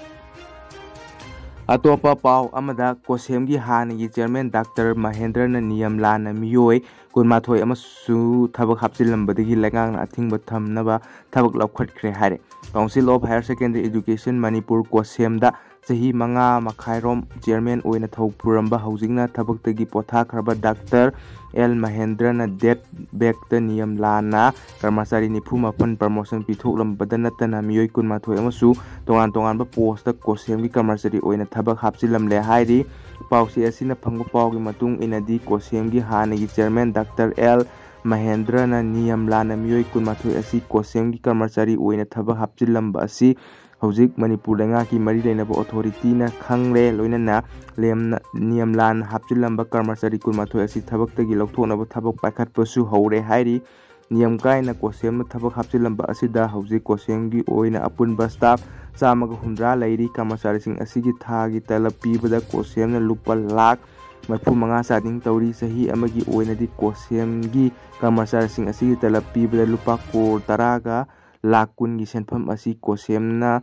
ꯑꯇꯣꯞꯄ ꯄꯥꯎ ꯑꯃꯗ, ꯀꯣꯁꯦꯝꯒꯤ ꯍꯥꯟꯅꯒꯤ ꯆꯤꯌꯔꯃꯦꯟ ꯗꯥꯛꯇꯔ ꯃꯍꯦꯟꯗ꯭ꯔꯅ ꯅꯤꯌꯝ ꯂꯥꯟꯅ ꯃꯤꯑꯣꯏ ꯀꯨꯟꯃꯥꯊꯣꯏ ꯑꯃꯁꯨ ꯊꯕꯛ ꯍꯥꯞꯆꯤꯜꯂꯝꯕꯗꯒꯤ ꯂꯩꯉꯥꯛꯅ ꯑꯊꯤꯡꯕ ꯊꯝꯅꯕ ꯊꯕꯛ ꯂꯧꯈꯠꯈ꯭ꯔꯦ ꯍꯥꯏꯔꯦ꯫ Council of Higher Secondary Education Manipur, ꯀꯣꯁꯦꯝꯗ ꯆꯍꯤ ꯃꯉꯥ ꯃꯈꯥꯏꯔꯣꯝ ꯆꯤꯌꯔꯃꯦꯟ ꯑꯣꯏꯅ ꯊꯧ ꯄꯨꯔꯝꯕ, ꯍꯧꯖꯤꯛꯅ ꯊꯕꯛꯇꯒꯤ ꯄꯣꯊꯥꯈ꯭ꯔꯕ ꯗꯥꯛꯇꯔ ꯑꯦꯜ ꯃꯍꯦꯟꯗ꯭ꯔꯅ ꯗꯦꯠ ꯕꯦꯛꯇ ꯅꯤꯌꯝ ꯂꯥꯟꯅ ꯀꯔꯃꯆꯥꯔꯤ ꯅꯤꯐꯨ ꯃꯥꯄꯟ ꯄ꯭ꯔꯃꯣꯁꯟ ꯄꯤꯊꯣꯛꯂꯝꯕꯗ ꯅꯠꯇꯅ ꯃꯤꯑꯣꯏ ꯀꯨꯟꯃꯥꯊꯣꯏ ꯑꯃꯁꯨ ꯇꯣꯉꯥꯟ ꯇꯣꯉꯥꯟꯕ ꯄꯣꯁꯇ ꯀꯣꯁꯦꯝꯒꯤ ꯀꯔꯃꯆꯥꯔꯤ ꯑꯣꯏꯅ ꯊꯕꯛ ꯍꯥꯞꯆꯤꯜꯂꯝꯂꯦ ꯍꯥꯏꯔꯤ꯫ ꯄꯥꯎꯆꯦ ꯑꯁꯤꯅ ꯐꯪꯕ ꯄꯥꯎꯒꯤ ꯃꯇꯨꯡ ꯏꯟꯅꯗꯤ, ꯀꯣꯁꯦꯝꯒꯤ ꯍꯥꯟꯅꯒꯤ ꯆꯤꯌꯔꯃꯦꯟ ꯗꯥꯛꯇꯔ ꯑꯦꯜ ꯃꯍꯦꯟꯗ꯭ꯔꯅ ꯅꯤꯌꯝ ꯂꯥꯟꯅ ꯃꯤꯑꯣꯏ ꯀꯨꯟꯃꯥꯊꯣꯏ ꯑꯁꯤ ꯀꯣꯁꯦꯝꯒꯤ ꯀꯔꯃꯆꯥꯔꯤ ꯑꯣꯏꯅ ꯊꯕꯛ ꯍꯥꯞꯆꯤꯜꯂꯝꯕ ꯑꯁꯤ ꯍꯧꯖꯤꯛ ꯃꯅꯤꯄꯨꯔ ꯂꯩꯉꯥꯛꯀꯤ ꯃꯔꯤ ꯂꯩꯅꯕ ꯑꯣꯊꯣꯔꯤꯇꯤꯅ ꯈꯪꯂꯦ꯫ ꯂꯣꯏꯅꯅ ꯂꯦꯝꯅ ꯅꯤꯌꯝ ꯂꯥꯟꯅ ꯍꯥꯞꯆꯤꯜꯂꯝꯕ ꯀꯔꯃꯆꯥꯔꯤ ꯀꯨꯟꯃꯥꯊꯣꯏ ꯑꯁꯤ ꯊꯕꯛꯇꯒꯤ ꯂꯧꯊꯣꯛꯅꯕ ꯊꯕꯛ ꯄꯥꯏꯈꯠꯄꯁꯨ ꯍꯧꯔꯦ ꯍꯥꯏꯔꯤ꯫ ꯅꯤꯌꯝ ꯀꯥꯏꯅ ꯀꯣꯁꯦꯝꯅ ꯊꯕꯛ ꯍꯥꯞꯆꯤꯜꯂꯝꯕ ꯑꯁꯤꯗ ꯍꯧꯖꯤꯛ ꯀꯣꯁꯦꯝꯒꯤ ꯑꯣꯏꯅ ꯑꯄꯨꯟꯕ ꯁ꯭ꯇꯥꯐ ꯆꯥꯝꯃꯒ ꯍꯨꯝꯗ꯭ꯔꯥ ꯂꯩꯔꯤ꯫ ꯀꯔꯃꯆꯥꯔꯤꯁꯤꯡ ꯑꯁꯤꯒꯤ ꯊꯥꯒꯤ ꯇꯂꯕ ꯄꯤꯕꯗ ꯀꯣꯁꯦꯝꯅ ꯂꯨꯄꯥ ꯂꯥꯈ ꯃꯔꯤꯐꯨ ꯃꯉꯥ ꯆꯥꯗꯤꯡ ꯇꯧꯔꯤ꯫ ꯆꯍꯤ ꯑꯃꯒꯤ ꯑꯣꯏꯅꯗꯤ ꯀꯣꯁꯦꯝꯒꯤ ꯀꯔꯃꯆꯥꯔꯤꯁꯤꯡ ꯑꯁꯤꯒꯤ ꯇꯂꯕ ꯄꯤꯕꯗ ꯂꯨꯄꯥ ꯀ꯭ꯔꯣꯔ ꯇꯔꯥꯒ ꯂꯥꯈ ꯀꯨꯟꯒꯤ ꯁꯦꯟꯐꯝ ꯑꯁꯤ ꯀꯣꯁꯦꯝꯅ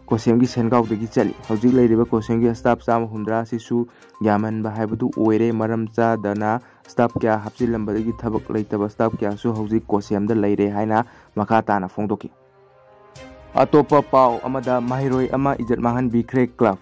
ꯀꯣꯁꯦꯝꯒꯤ ꯁꯦꯟꯒꯥꯎꯗꯒꯤ ꯆꯠꯂꯤ꯫ ꯍꯧꯖꯤꯛ ꯂꯩꯔꯤꯕ ꯀꯣꯁꯦꯝꯒꯤ staff ꯆꯥꯝꯃ ꯍꯨꯝꯗ꯭ꯔꯥ ꯑꯁꯤꯁꯨ ꯌꯥꯝꯃꯟꯕ ꯍꯥꯏꯕꯗꯨ ꯑꯣꯏꯔꯦ꯫ ꯃꯔꯝ ꯆꯥꯗꯅ staff ꯀꯌꯥ ꯍꯥꯞꯆꯤꯜꯂꯝꯕꯗꯒꯤ ꯊꯕꯛ ꯂꯩꯇꯕ staff ꯀꯌꯥꯁꯨ ꯍꯧꯖꯤꯛ ꯀꯣꯁꯦꯝꯗ ꯂꯩꯔꯦ ꯍꯥꯏꯅ ꯃꯈꯥ ꯇꯥꯅ ꯐꯣꯡꯗꯣꯛꯈꯤ꯫ ꯑꯇꯣꯞꯄ ꯄꯥꯎ ꯑꯃꯗ, ꯃꯍꯩꯔꯣꯏ ꯑꯃ ꯏꯖꯠ ꯃꯥꯡꯍꯟꯕꯤꯈ꯭ꯔꯦ꯫ Club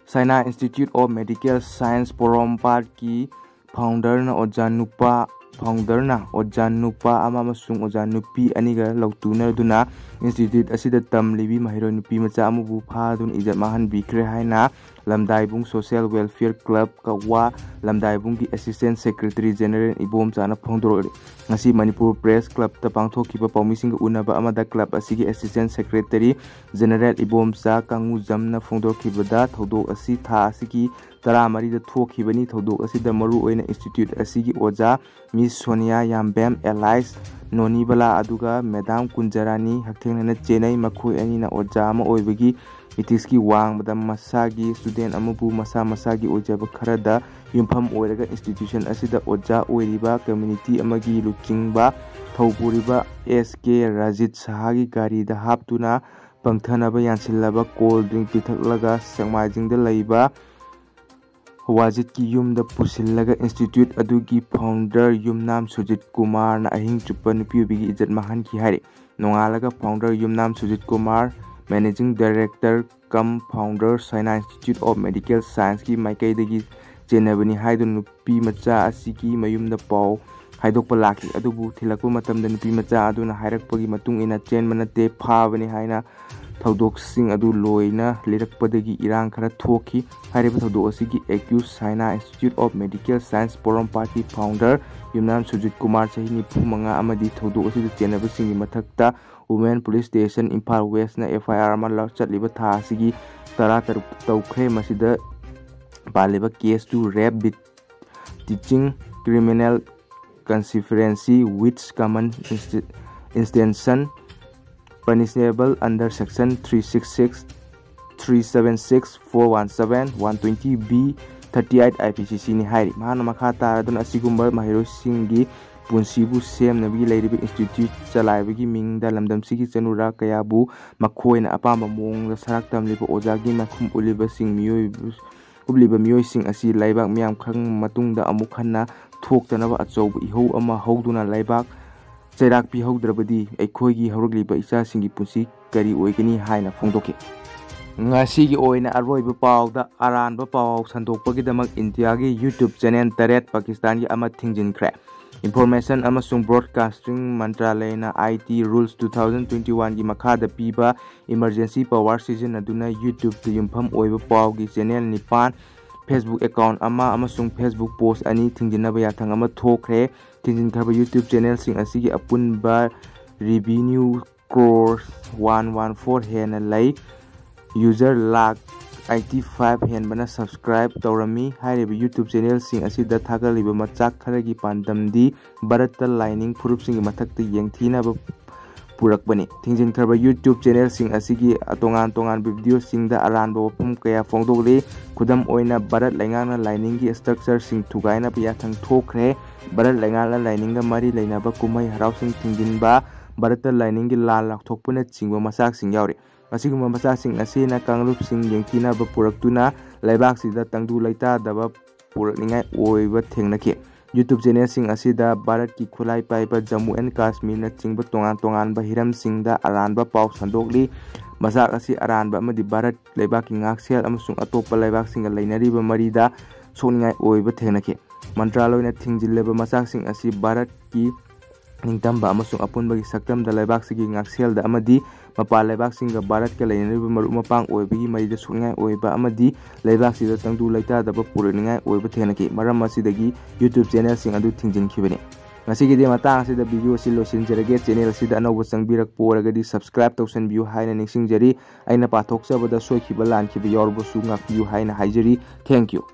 Saina institute of medical science ꯄꯣꯔꯣꯝꯄꯥꯠꯀꯤ ꯐꯥꯎꯟꯗꯔꯅ ꯑꯣꯖꯥ ꯅꯨꯄꯥ ꯐꯥꯎꯟꯗꯔꯅ ꯑꯣꯖꯥ ꯅꯨꯄꯥ ꯑꯃ ꯑꯃꯁꯨꯡ ꯑꯣꯖꯥ ꯅꯨꯄꯤ ꯑꯅꯤꯒ ꯂꯧꯇꯨꯅꯗꯨꯅ ꯏꯟꯁꯇꯤꯇ꯭ꯌꯨꯠ ꯑꯁꯤꯗ ꯇꯝꯂꯤꯕꯤ ꯃꯍꯩꯔꯣꯏ ꯅꯨꯄꯤ ꯃꯆꯥ ꯑꯃꯕꯨ ꯐꯥꯗꯨꯅ ꯏꯖꯠ ꯃꯥꯡꯍꯟꯕꯤꯈ꯭ꯔꯦ ꯍꯥꯏꯅ ꯂꯝꯗꯥꯏꯕꯨꯡ ꯁꯣꯁꯤꯌꯦꯜ ꯋꯦꯜꯐꯤꯌꯔ ꯀ꯭ꯂꯕ ꯀꯛꯋꯥ ꯂꯝꯗꯥꯏꯕꯨꯡꯒꯤ ꯑꯦꯁꯤꯁꯇꯦꯟ ꯁꯦꯀ꯭ꯔꯦꯇꯔꯤ ꯖꯦꯅꯔꯦꯜ ꯏꯕꯣꯝꯆꯥꯅ ꯐꯣꯡꯗꯣꯔꯛꯂꯤ꯫ ꯉꯁꯤ ꯃꯅꯤꯄꯨꯔ ꯄ꯭ꯔꯦꯁ ꯀ꯭ꯂꯕꯇ ꯄꯥꯡꯊꯣꯛꯈꯤꯕ ꯄꯥꯎꯃꯤꯁꯤꯡꯒ ꯎꯅꯕ ꯑꯃꯗ ꯀ꯭ꯂꯕ ꯑꯁꯤꯒꯤ ꯑꯦꯁꯤꯁꯇꯦꯟ ꯁꯦꯀ꯭ꯔꯦꯇꯔꯤ ꯖꯦꯅꯔꯦꯜ ꯏꯕꯣꯝꯆꯥ ꯀꯥꯡꯉꯨꯖꯝꯅ ꯐꯣꯡꯗꯣꯛꯈꯤꯕꯗ, ꯊꯧꯗꯣꯛ ꯑꯁꯤ ꯊꯥ ꯑꯁꯤꯒꯤ ꯇꯔꯥꯃꯔꯤꯗ ꯊꯣꯛꯈꯤꯕꯅꯤ꯫ ꯊꯧꯗꯣꯛ ꯑꯁꯤꯗ ꯃꯔꯨꯑꯣꯏꯅ ꯏꯟꯁꯇꯤꯇ꯭ꯌꯨꯠ ꯑꯁꯤꯒꯤ ꯑꯣꯖꯥ ꯃꯤꯁ ꯁꯣꯅꯤꯌꯥ ꯌꯥꯝꯕꯦꯝ ꯑꯦꯂꯥꯏꯁ ꯅꯣꯅꯤꯕꯂꯥ ꯑꯗꯨꯒ ꯃꯦꯗꯥꯝ ꯀꯨꯟꯖꯔꯥꯅꯤ ꯍꯛꯊꯦꯡꯅꯅ ꯆꯦꯟꯅꯩ꯫ ꯃꯈꯣꯏ ꯑꯅꯤꯅ ꯑꯣꯖꯥ ꯑꯃ ꯑꯣꯏꯕꯒꯤ ꯏꯊꯤꯛꯁꯀꯤ ꯋꯥꯡꯃꯗ ꯃꯁꯥꯒꯤ ꯁ꯭ꯇꯨꯗꯦꯟ ꯑꯃꯕꯨ ꯃꯁꯥ ꯃꯁꯥꯒꯤ ꯑꯣꯏꯖꯕ ꯈꯔꯗ ꯌꯨꯝꯐꯝ ꯑꯣꯏꯔꯒ ꯏꯟꯁꯇꯤꯇ꯭ꯌꯨꯁꯟ ꯑꯁꯤꯗ ꯑꯣꯖꯥ ꯑꯣꯏꯔꯤꯕ ꯀꯝꯃ꯭ꯌꯨꯅꯤꯇꯤ ꯑꯃꯒꯤ ꯂꯨꯆꯤꯡꯕ ꯊꯧꯄꯨꯔꯤꯕ ꯑꯦꯁ ꯀꯦ ꯔꯥꯖꯤꯠ ꯁꯍꯥꯒꯤ ꯒꯥꯔꯤꯗ ꯍꯥꯞꯇꯨꯅ ꯄꯪꯊꯅꯕ ꯌꯥꯟꯁꯤꯜꯂꯕ ꯀꯣꯜ ꯗ꯭ꯔꯤꯡ ꯄꯤꯊꯛꯂꯒ ꯁꯦꯛꯃꯥꯏꯖꯤꯡꯗ ꯂꯩꯕ ꯋꯥꯖꯤꯠꯀꯤ ꯌꯨꯝꯗ ꯄꯨꯁꯤꯜꯂꯒ ꯏꯟꯁꯇꯤꯇ꯭ꯌꯨꯠ ꯑꯗꯨꯒꯤ ꯐꯥꯎꯟꯗꯔ ꯌꯨꯝꯅꯥꯝ ꯁꯨꯖꯤꯠ ꯀꯨꯃꯥꯔꯅ ꯑꯍꯤꯡ ꯆꯨꯞꯄ ꯅꯨꯄꯤ ꯑꯣꯏꯕꯤꯒꯤ ꯏꯖꯠ ꯃꯥꯡꯍꯟꯈꯤ ꯍꯥꯏꯔꯤ꯫ ꯅꯣꯡꯉꯥꯜꯂꯒ founder Yumnam Sujit Kumar, managing director cum founder Saina institute of medical ꯁꯥꯏꯟꯁꯀꯤ ꯃꯥꯏꯀꯩꯗꯒꯤ ꯆꯦꯟꯅꯕꯅꯤ ꯍꯥꯏꯗꯨꯅ ꯅꯨꯄꯤ ꯃꯆꯥ ꯑꯁꯤꯒꯤ ꯃꯌꯨꯝꯗ ꯄꯥꯎ ꯍꯥꯏꯗꯣꯛꯄ ꯂꯥꯛꯈꯤ꯫ ꯑꯗꯨꯕꯨ ꯊꯤꯜꯂꯛꯄ ꯃꯇꯝꯗ ꯅꯨꯄꯤ ꯃꯆꯥ ꯑꯗꯨꯅ ꯍꯥꯏꯔꯛꯄꯒꯤ ꯃꯇꯨꯡ ꯏꯟꯅ ꯆꯦꯟꯕ ꯅꯠꯇꯦ, ꯐꯥꯕꯅꯤ ꯍꯥꯏꯅ ꯊꯧꯗꯣꯛꯁꯤꯡ ꯑꯗꯨ ꯂꯣꯏꯅ ꯂꯤꯔꯛꯄꯗꯒꯤ ꯏꯔꯥꯡ ꯈꯔ ꯊꯣꯛꯈꯤ꯫ ꯍꯥꯏꯔꯤꯕ ꯊꯧꯗꯣꯛ ꯑꯁꯤꯒꯤ accuse Saina institute of medical science ꯄꯣꯔꯣꯝꯄꯥꯠꯀꯤ ꯐꯥꯎꯟꯗꯔ ꯌꯨꯝꯅꯥꯝ ꯁꯨꯖꯤꯠ ꯀꯨꯃꯥꯔ, ꯆꯍꯤ ꯅꯤꯐꯨ ꯃꯉꯥ, ꯑꯃꯗꯤ ꯊꯧꯗꯣꯛ ꯑꯁꯤꯗ ꯆꯦꯟꯅꯕꯁꯤꯡꯒꯤ ꯃꯊꯛꯇ ꯋꯨꯃꯦꯟ ꯄꯨꯂꯤꯁ ꯁ꯭ꯇꯦꯁꯟ ꯏꯝꯐꯥꯜ ꯋꯦꯁꯅ ꯑꯦꯐ ꯑꯥꯏ ꯑꯥꯔ ꯑꯃ ꯂꯧ-, ꯆꯠꯂꯤꯕ ꯊꯥ ꯑꯁꯤꯒꯤ ꯇꯔꯥ ꯇꯔꯨꯛ ꯇꯧꯈ꯭ꯔꯦ꯫ ꯃꯁꯤꯗ ꯄꯥꯜꯂꯤꯕ ꯀꯦꯁꯇꯨ rape with teaching, criminal conspiracy with common insti-, intention, punishable under section three six six, three seven six, four one seven, one twenty B, thirty eight I P C C ꯅꯤ ꯍꯥꯏꯔꯤ꯫ ꯃꯍꯥꯛꯅ ꯃꯈꯥ ꯇꯥꯔꯗꯨꯅ ꯑꯁꯤꯒꯨꯝꯕ ꯃꯍꯩꯔꯣꯏꯁꯤꯡꯒꯤ ꯄꯨꯟꯁꯤꯕꯨ ꯁꯦꯝꯅꯕꯒꯤ ꯂꯩꯔꯤꯕ ꯏꯟꯁꯇꯤꯇ꯭ꯌꯨꯠ ꯆꯂꯥꯏꯕꯒꯤ ꯃꯤꯡꯗ ꯂꯝꯗꯝꯁꯤꯒꯤ ꯆꯅꯨꯔꯥ ꯀꯌꯥꯕꯨ ꯃꯈꯣꯏꯅ ꯑꯄꯥꯝꯕ ꯃꯑꯣꯡꯗ ꯁꯔꯥꯛ ꯇꯝꯂꯤꯕ ꯑꯣꯖꯥꯒꯤ ꯃꯈꯨꯝ ꯎꯠꯂꯤꯕꯁꯤꯡ ꯃꯤꯑꯣꯏ-, ꯎꯠꯂꯤꯕ ꯃꯤꯑꯣꯏꯁꯤꯡ ꯑꯁꯤ ꯂꯩꯕꯥꯛ ꯃꯤꯌꯥꯝ ꯈꯪ ꯃꯇꯨꯡꯗ ꯑꯃꯨꯛ ꯍꯟꯅ ꯊꯣꯛꯇꯅꯕ ꯑꯆꯧꯕ ꯏꯍꯧ ꯑꯃ ꯍꯧꯗꯨꯅ ꯂꯩꯕꯥꯛ ꯆꯩꯔꯥꯛ ꯄꯤꯍꯧꯗ꯭ꯔꯕꯗꯤ ꯑꯩꯈꯣꯏꯒꯤ ꯍꯧꯔꯛꯂꯤꯕ ꯏꯆꯥꯁꯤꯡꯒꯤ ꯄꯨꯟꯁꯤ ꯀꯔꯤ ꯑꯣꯏꯒꯅꯤ ꯍꯥꯏꯅ ꯐꯣꯡꯗꯣꯛꯈꯤ꯫ ꯉꯁꯤꯒꯤ ꯑꯣꯏꯅ ꯑꯔꯣꯏꯕ ꯄꯥꯎꯗ ꯑꯔꯥꯟꯕ ꯄꯥꯎ ꯁꯟꯗꯣꯛꯄꯒꯤꯗꯃꯛ ꯏꯟꯗꯤꯌꯥꯒꯤ YouTube ꯆꯦꯅꯦꯜ ꯇꯔꯦꯠ ꯄꯥꯀꯤꯁꯇꯥꯟꯒꯤ ꯑꯃ ꯊꯤꯡꯖꯤꯟꯈ꯭ꯔꯦ꯫ ꯏꯟꯐꯣꯔꯃꯦꯁꯟ ꯑꯃꯁꯨꯡ broadcasting ꯃꯟꯇ꯭ꯔꯥꯂꯌꯅ I T Rules two thousand twenty-one ꯒꯤ ꯃꯈꯥꯗ ꯄꯤꯕ ꯏꯃꯔꯖꯦꯟꯁꯤ ꯄꯋꯥꯔ ꯁꯤꯖꯤꯟꯅꯗꯨꯅ YouTube ꯇ ꯌꯨꯝꯐꯝ ꯑꯣꯏꯕ ꯄꯥꯎꯒꯤ ꯆꯦꯅꯦꯜ ꯅꯤꯄꯥꯟ, Facebook ꯑꯦꯀꯥꯎꯟ ꯑꯃ ꯑꯃꯁꯨꯡ Facebook ꯄꯣꯁ ꯑꯅꯤ ꯊꯤꯡꯖꯤꯟꯅꯕ ꯌꯥꯊꯪ ꯑꯃ ꯊꯣꯛꯈ꯭ꯔꯦ꯫ ꯊꯤꯡꯖꯤꯟꯈ꯭ꯔꯕ YouTube ꯆꯦꯅꯦꯜꯁꯤꯡ ꯑꯁꯤꯒꯤ ꯑꯄꯨꯟꯕ revenue crore one one four ꯍꯦꯟꯅ ꯂꯩ꯫ ꯌꯨꯖꯔ ꯂꯥꯈ ꯑꯩꯠꯇꯤ ꯐꯥꯏꯚ ꯍꯦꯟꯕꯅ ꯁꯕꯁꯀ꯭ꯔꯥꯏꯕ ꯇꯧꯔꯝꯃꯤ꯫ ꯍꯥꯏꯔꯤꯕ YouTube ꯆꯦꯅꯦꯜꯁꯤꯡ ꯑꯁꯤꯗ ꯊꯥꯒꯠꯂꯤꯕ ꯃꯆꯥꯛ ꯈꯔꯒꯤ ꯄꯥꯟꯗꯝꯗꯤ ꯚꯥꯔꯠꯇ ꯂꯥꯏꯅꯤꯡ ꯐꯨꯔꯨꯞꯁꯤꯡꯒꯤ ꯃꯊꯛꯇ ꯌꯦꯡꯊꯤꯅꯕ ꯄꯨꯔꯛꯄꯅꯤ꯫ ꯊꯤꯡꯖꯤꯟꯈ꯭ꯔꯕ YouTube ꯆꯦꯅꯦꯜꯁꯤꯡ ꯑꯁꯤꯒꯤ ꯇꯣꯉꯥꯟ ꯇꯣꯉꯥꯟꯕ ꯚꯤꯗꯤꯑꯣꯁꯤꯡꯗ ꯑꯔꯥꯟꯕ ꯋꯥꯐꯝ ꯀꯌꯥ ꯐꯣꯡꯗꯣꯛꯂꯤ꯫ ꯈꯨꯗꯝ ꯑꯣꯏꯅ, ꯚꯥꯔꯠ ꯂꯩꯉꯥꯛꯅ ꯂꯥꯏꯅꯤꯡꯒꯤ ꯁ꯭ꯇ꯭ꯔꯛꯆꯔꯁꯤꯡ ꯊꯨꯒꯥꯏꯅꯕ ꯌꯥꯊꯪ ꯊꯣꯛꯈ꯭ꯔꯦ꯫ ꯚꯥꯔꯠ ꯂꯩꯉꯥꯛꯅ ꯂꯥꯏꯅꯤꯡꯒ ꯃꯔꯤ ꯂꯩꯅꯕ ꯀꯨꯝꯍꯩ ꯍꯔꯥꯎꯁꯤꯡ ꯊꯤꯡꯖꯤꯟꯕ, ꯚꯥꯔꯠꯇ ꯂꯥꯏꯅꯤꯡꯒꯤ ꯂꯥꯟ ꯂꯥꯎꯊꯣꯛꯄꯅꯆꯤꯡꯕ ꯃꯆꯥꯛꯁꯤꯡ ꯌꯥꯎꯔꯤ꯫ ꯑꯁꯤꯒꯨꯝꯕ ꯃꯆꯥꯁꯤꯡ ꯑꯁꯤꯅ ꯀꯥꯡꯂꯨꯞꯁꯤꯡ ꯌꯦꯡꯊꯤꯅꯕ ꯄꯨꯔꯛꯇꯨꯅ ꯂꯩꯕꯥꯛꯁꯤꯗ ꯇꯪꯗꯨ ꯂꯩꯇꯥꯗꯕ ꯄꯨꯔꯛꯅꯤꯡꯉꯥꯏ ꯑꯣꯏꯕ ꯊꯦꯡꯅꯈꯤ꯫ YouTube ꯆꯦꯅꯦꯜꯁꯤꯡ ꯑꯁꯤꯗ ꯚꯥꯔꯠꯀꯤ ꯈꯨꯠꯂꯥꯏ ꯄꯥꯏꯕ ꯖꯝꯃꯨ ꯑꯦꯟ ꯀꯥꯁꯃꯤꯔꯅꯆꯤꯡꯕ ꯇꯣꯉꯥꯟ ꯇꯣꯉꯥꯟꯕ ꯍꯤꯔꯝꯁꯤꯡꯗ ꯑꯔꯥꯟꯕ ꯄꯥꯎ ꯁꯟꯗꯣꯛꯂꯤ꯫ ꯃꯆꯥꯛ ꯑꯁꯤ ꯑꯔꯥꯟꯕ ꯑꯃꯗꯤ ꯚꯥꯔꯠ ꯂꯩꯕꯥꯛꯀꯤ ꯉꯥꯛꯁꯦꯜ ꯑꯃꯁꯨꯡ ꯑꯇꯣꯞꯄ ꯂꯩꯕꯥꯛꯁꯤꯡꯒ ꯂꯩꯅꯔꯤꯕ ꯃꯔꯤꯗ ꯁꯣꯛꯅꯤꯡꯉꯥꯏ ꯑꯣꯏꯕ ꯊꯦꯡꯅꯈꯤ꯫ ꯃꯟꯇ꯭ꯔꯥꯂꯣꯏꯅ ꯊꯤꯡꯖꯤꯜꯂꯕ ꯃꯆꯥꯛꯁꯤꯡ ꯑꯁꯤ ꯚꯥꯔꯠꯀꯤ ꯅꯤꯡꯇꯝꯕ ꯑꯃꯁꯨꯡ ꯑꯄꯨꯟꯕꯒꯤ ꯁꯛꯇꯝꯗ ꯂꯩꯕꯥꯛꯁꯤꯒꯤ ꯉꯥꯛꯁꯦꯜꯗ ꯑꯃꯗꯤ ꯃꯄꯥꯟ ꯂꯩꯕꯥꯛꯁꯤꯡꯒ ꯚꯥꯔꯠꯀ ꯂꯩꯅꯔꯤꯕ ꯃꯔꯨꯞ ꯃꯄꯥꯡ ꯑꯣꯏꯕꯒꯤ ꯃꯔꯤꯗ ꯁꯣꯛꯅꯤꯡꯉꯥꯏ ꯑꯣꯏꯕ ꯑꯃꯗꯤ ꯂꯩꯕꯥꯛꯁꯤꯗ ꯇꯪꯗꯨ ꯂꯩꯇꯥꯗꯕ ꯄꯨꯔꯛꯅꯤꯡꯉꯥꯏ ꯑꯣꯏꯕ ꯊꯦꯡꯅꯈꯤ꯫ ꯃꯔꯝ ꯑꯁꯤꯗꯒꯤ YouTube ꯆꯦꯅꯦꯜꯁꯤꯡ ꯑꯗꯨ ꯊꯤꯡꯖꯤꯟꯈꯤꯕꯅꯤ꯫ ꯉꯁꯤꯒꯤꯗꯤ ꯃꯇꯥꯡ ꯑꯁꯤꯗ ꯚꯤꯗꯤꯑꯣ ꯑꯁꯤ ꯂꯣꯏꯁꯤꯟꯖꯔꯒꯦ꯫ ꯆꯦꯅꯦꯜ ꯑꯁꯤꯗ ꯑꯅꯧꯕ ꯆꯪꯕꯤꯔꯛꯄ ꯑꯣꯏꯔꯒꯗꯤ ꯁꯕꯁꯀ꯭ꯔꯥꯏꯕ ꯇꯧꯁꯟꯕꯤꯌꯨ ꯍꯥꯏꯅ ꯅꯤꯡꯁꯤꯡꯖꯔꯤ꯫ ꯑꯩꯅ ꯄꯥꯊꯣꯛꯆꯕꯗ ꯁꯣꯏꯈꯤꯕ ꯂꯥꯟꯈꯤꯕ ꯌꯥꯎꯔꯕꯁꯨ ꯉꯥꯛꯄꯤꯌꯨ ꯍꯥꯏꯅ ꯍꯥꯏꯖꯔꯤ꯫ Thank you꯫